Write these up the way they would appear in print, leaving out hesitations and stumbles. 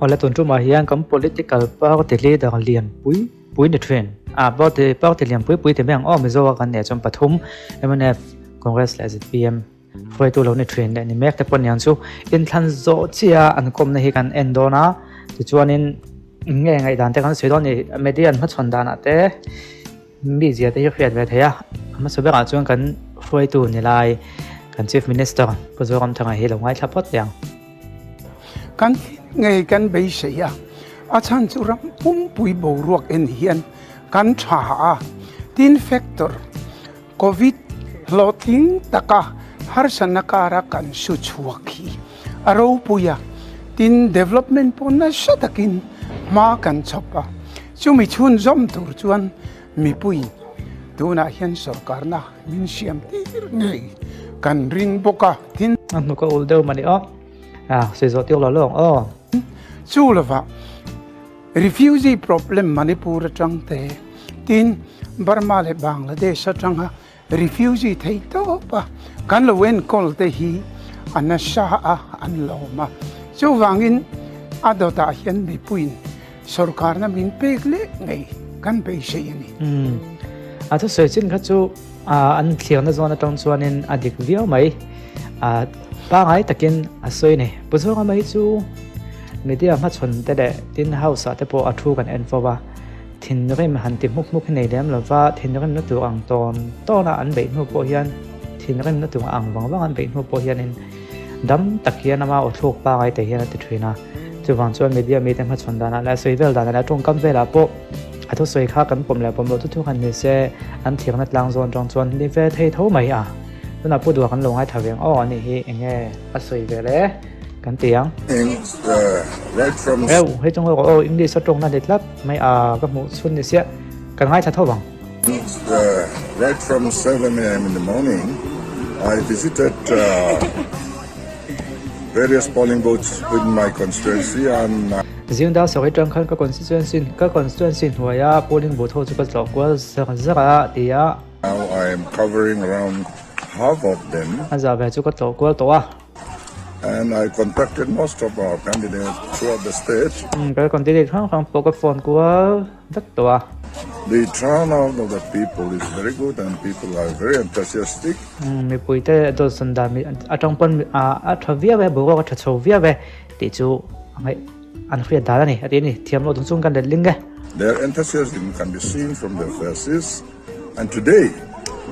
Awle tun tumah hian kan political party leader lian pui pui ni thin a party party lian pui pui ti mai ang aw Mizo a kan neih chuan pathum mnf Congress leh zpm hruaitu lo ni thin leh ni mek te pawh niang chu inthlan zawh chiah an kawmna hi kan en dawn a tichuanin nge ngaihdan te kan sawi dawn a ni media an hmachhawn danah te Mi zia te hi hriat ve thei a, a hmasa berah chuan kan hruaitu ni lai kan Chief Minister Pu Zoramthanga hi lo ngaithla phawt teh ang. Kan ngei kan beisei a, a chhan chu ram pumpui boruak en hian kan tha a, tin factor Covid hlawhtling taka harsatna kara kan su chhuak hi a ropui a, tin development pawh nasa takin hma kan chhawp a. Chumi chhunzawm tur chuan mipuiin tunah hian sawrkarna min siam tir ngei kan ring bawk a. Tin. A hnuk a ul deuh mah ni aw. A sawi zawh tir lo lo ang aw. Chu lovah refugee problem Manipur atang te, tin Burma leh Bangladesh atanga refugee thei tawp a kan lo enkawl te hi a nasa a an lawm a. Chuvangin a dawtah hian mipuiin Sorkarna min pek leh ngei kan beisei a ni. Umm. A thusawi chin kha chu an thlirna zawn atang chuanin a dik viau mai. A pangai takin a sawi a ni. Pu Zawnga mai chu media hmachhawn te leh tin house ah te pawh a thu kan en fo va. Thinrim han ti hmuk hmuk hi nei lem lo va, thinrimna tur ang tawn tawn a an beih hnu pawh hian thinrimna tur ang vang vang an beih hnu pawh hianin Dam tak hian ama aw thluk pangai te hian a ti thin a, chuvang chuan media mite hmachhawn danah leh a sawi vel danah leh a tawngkam velah pawh a thusawi kha kan pawm leh pawm loh chu thu han ni se, an thirna tlang zawn tang chuan ni ve thei tho mai a. Tunah Pu Duha kan lo ngaithla ve ang aw a nih hi eng nge a sawi ve le kan ti ang. Reuh hei chu ngawi rawh aw English a tawngna ni tlat mai a ka hmuh chhun ni siah kan ngaithla tho vang. Right from 7 a.m. in the morning, I visited various polling booths within my constituency and Zingdar sawi atang khan ka constituency ka constituency hnuaia polling booth ho chu ka tlawh kual zar zar a ti a. Now I am covering around half of them. A zah ve chu ka tlawh kual tawh a. And I contacted most of our candidates throughout the state. Ka candidate hrang hrang pawh ka phone kual vek tawh a. The turnout of the people is very good and people are very enthusiastic. Mipui te dawt dan atang pawn a tha viau e, boruak a tha chho viau e tih chu an hriat dan a ni a ti a ni. Thiam loh chung chung kan let ling e. Their enthusiasm can be seen from their faces and today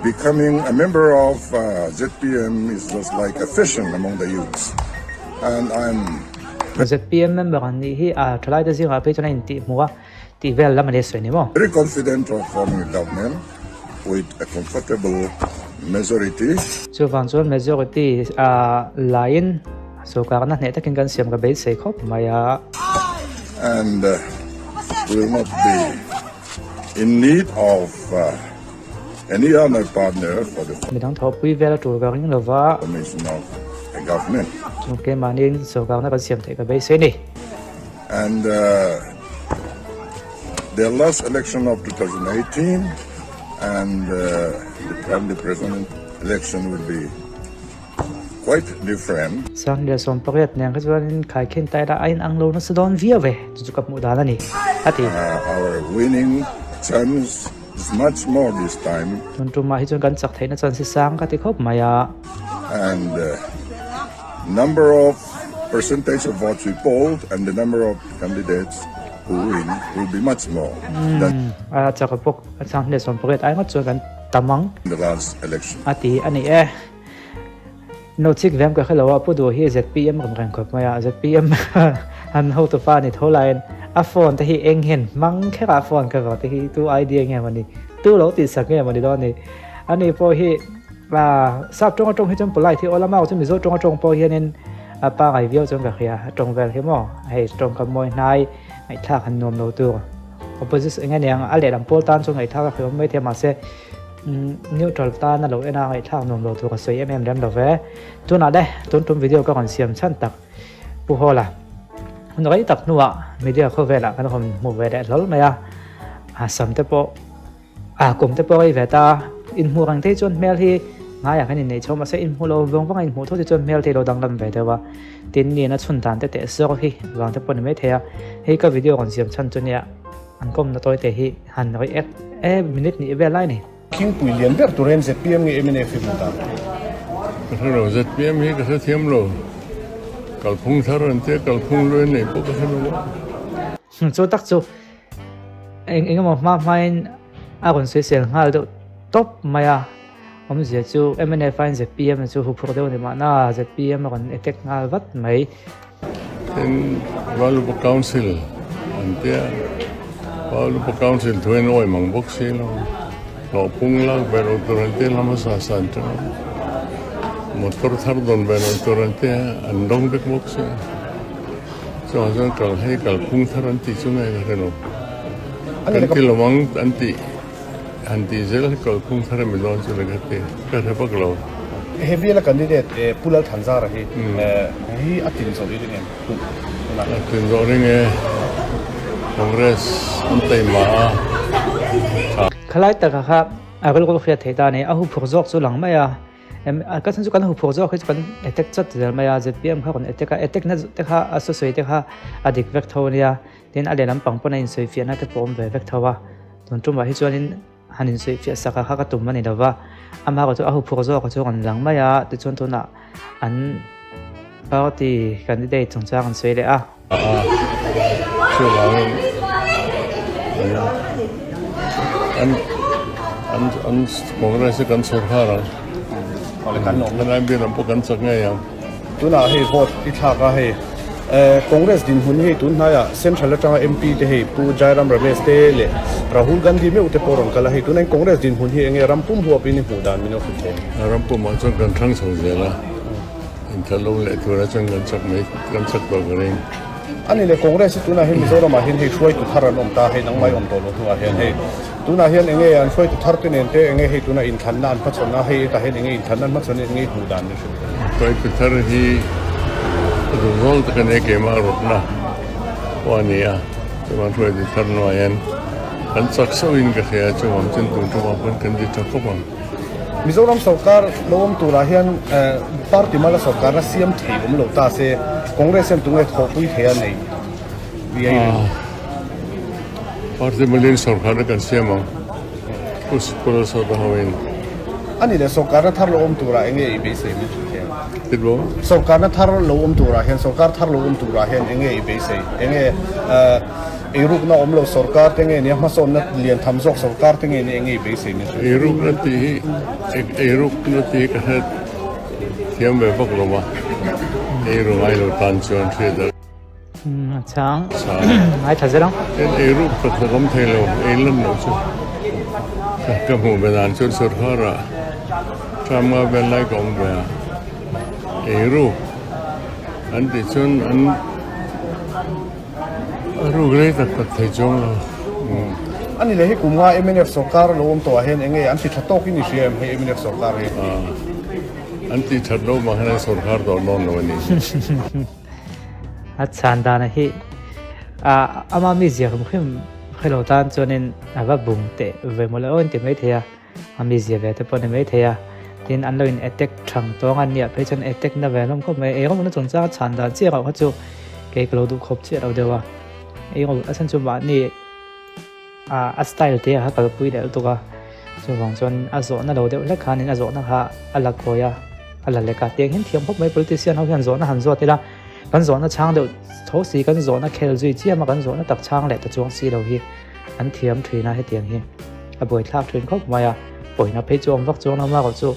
becoming a member of ZPM is just like a fashion among the youths and I'm ZPM member an nih hi a thalaite zingah phei chuan a intihhmuh a tih vel lam a ni a sawi ni maw? Very confident of forming a government with a comfortable majority. Chuvang chuan majority a laiin sorkarna hneh takin kan siam ka beisei khawp mai a. And will not be in need of any other partner for the Midang thawhpui vel a tul ka ring lova. formation of a government. Chu keimahniin sorkarna kan siam theih ka beisei a ni. And the last election of 2018 and and the present election will be quite different. Sanglian 18 nen kha chuanin khaikhin ta ila a inang lo nasa dawn viau ve, chu chu ka hmuh dan a ni, a ti. Our winning chance is much more this time. Tun tumah hi chuan kan chak theihna chance hi sang ka ti khawp mai a. And number of percentage of votes we polled and the number of candidates who win will be much more than A chak bawk a chang hle 18 ai ngawt chuan kan tam ang. the last election. A ti a ni e. No chik vem ka hrelo a Pu Duh hi ZPM rawn reng khawp mai a ZPM an hotu pa ni tho laiin a phone te hi eng hian hmang kher a phone ka rawh te hi tu idea nge mawni tu lo tih sak nge mawni dawn ni ani pawh hi Sap tawng atawng hi chuan polite hi aw lama chu Mizo tawng atawng pawh hianin a pangai viau chuan ka hria a tawng vel hi maw hei tawng ka mawi hnai ngaihthlak han nuam lo tur opposition eng aniang a lehlam pawl tan chuan ngaihthlak a hreawm mai thei mahse neutral tan a lo en a ngaihthlak nuam lo tur ka sawi em em lem lo ve tunah le tun tum video ka rawn siam chhan tak Pu Hawla hun rei tak hnuah media khawvelah kan rawn hmu ve leh hlawl mai a a sam te pawh A kum te pawh a i ve ta, inhmuh reng te hi chuan hmel hi Ngaiah khan inneih chho mahse inhmuh lo vawng vanga inhmuh tho te chuan hmel te ilo danglam ve deuh a, tin nian a chhun dan te teh zawk hi vang te pawh ni maithei a, hei ka video rawn siam chhan chu nia an kawmna tawi te hi han react e minute hnih vel lai ni. Thingpui lian ber tur hian zpm nge mnf hi hmu ta? Ka hre lo, zpm hi ka hrethiam lo, kalphung thar an tia kalphung luai nei pawh ka hre lo a. Chu tak chu eng eng emaw hma hmain a rawn sawisel nghal deuh tawp mai a, awmzia chu mnf aiin zpm chu huphurh deuh a ni mahna zpm a rawn attack nghal vat mai. Tin, Valupa Council an tia, Valupa Council thu en awih mang bawk si lo, hlawh pung lak ve lo tur an tia lam hmasa san teuh a, motor thar dawn ve lo tur an tia an dawng vek bawk si a, chuvang chuan kal hei kalphung thar an tih chu nge ka hre lo, kan ti lo ang an tih. Han tih zel hi kalphung thar emi dawn chu le ka ti, ka hre vak lo. He biala candidate Pu Lal Thanzara hi hi a tin zawh i ring em? A tin zawh ring e, Congress an taima a, tha. Khalai taka kha a rilru hriat theih ta a ni, a huphurh zawk chu lang mai a, ka chhan chu kan huphurh zawk hi chu kan attack chat zel mai a, zpm kha rawn attack a, attack na te kha a sawi te kha a dik vek tho a nia. Tin, a lehlam pang pawn a insawifiahna te pawh awm ve vek tho a, tun tumah hi chuanin han insawifiah sak a kha ka tum a ni lova, amah erawh chu a huphurh zawk a chu rawn lang mai a, tichuan tunah an party candidate chungchang an sawi leh a. A chuvangin an an an Congress hi kan sawrkar ang, helai bialam pawh kan chak ngei ang. Tunah hei vote i thlak a hei Congress dinhmun hi tun hnaiah Central atanga MP te hei Pu Jairam Ramesh te leh Rahul Gandhi meuh te pawh rawn kal a hei tunah hian Congress dinhmun hi enge ram pum huapin i hmuh dan min lo hrilh thei. Ram pumah chuan kan thlang chho zel a, intha lo leh turah chuan kan chak mai kan chak tawh ka ring. Ani leh Congress hi tunah hian Mizoramah hian hei hruaitu thar an awm ta hei nangmah i awm tawh lo hnuah hian hei tunah hian enge an hruaitu thar te nen te enge hei tunah inthlanna an hmachhawn a hei hetah hian enge inthlanna an hmachhawn enge i hmuh dan ni hrilh. Hruaitu thar hi a duhzawng tak a nia keimah rawtna pawh a ni a, chuan hruaitu thar hnuaiah hian kan chak sauhin ka hria a chuvang chuan tun tumah pawn kan ti tha khawp ang. Mizoram sorkar lo awm turah hian party mala sorkarna siam thei awm lo ta se Congress hian tunge thawhpui thei a nei viai reng? Party malin sorkarna kan siam ang Pu Lalsawta hoin. A ni leh sorkarna thar lo awm turah enge i beisei min hrilh thei ang? Tit bo? Sorkarna thar lo awm turah hian sorkar thar lo awm turah hian enge i beisei? Enge Eirukna awm lo sorkar te nge nia hmasawnna lian tham zawk sorkar te nge nia enge i beisei min hrilh? Eirukna tih hi eirukna tih hi ka hre thiam ve vak lo va, eiru ngai lo tan chuan hriat a. A chhang ngai tha zel ang. Tin eiruk tak tak awm thei lo, ei lan loh chu ka hmuh ve dan chuan sorkar ah term nga vel lai ka awm ve a, eiruk an tih chuan an. A ruk rei tak tak thei chuang lo. A ni leh hi kum nga mnf sorkar lo awm tawh ah hian enge an ti tha tawk in i hria em hei mnf sorkar hi? An ti that lo mah hian an sorkar tawh dawn lo a ni. A chhan dan hi ama mizia hrim hrim hrelo tan chuanin a va bung teh ve mawlh aw an ti maithei a. A mizia ve te pawh a ni maithei a, tin an lo in attack thang tawng a nia phei chuan attack na ve hlawm khawp mai, eirawng na chungchang a chhan dan chiah loh kha chu kei ka lo duh khawp chiah lo deuh a, eirawng a chhan chu mahni ah a style te a kalpui leh lutuk a, chuvang chuan a zawhna lo deuh hlek khanin a zawhna kha a la kawi a, a la lek a, tiang hian thiam khawp mai politician ho hian zawhna han zawt ila kan zawhna chhang deuh tho si kan zawhna khel zui chiam a kan zawhna tak chhang leh ta chuang si lo hi an thiam thin a hetiang hi. A buaithlak thin khawp mai a, pawina phei chu awm vak chuang lo erawh chu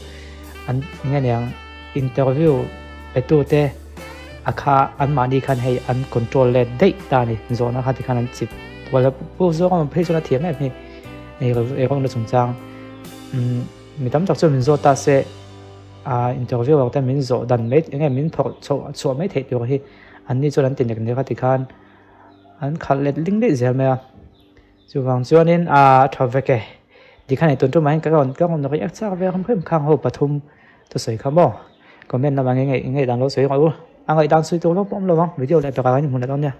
an eng nge niang interview pe tu te a kha an mahni khan hei an control let daih ta a ni zawhna kha tikhan an chip kual a pu zawng a phei chuan a thiam em hi eirawng na chungchang umm mi tam tak chuan min zawt ta se ah interview ah te min zawh dan mai eng nge min phawrh chhuah chhuah mai theih tur hi an ni chuan an ti nek nek a tikhan an khalh let ling daih zel mai a. Chuvang chuanin a tha vek e. Tikhan ei tun tumah hian ka rawn ka rawn react chak ve hrim hrim khang ho pathum thusawi kha maw. Comment lamah nge ngaih dan lo sawi rawh u. A ngaihdan sawi tur lo pawh awm lo ang. Video leh pekah kan inhmu leh dawn nia.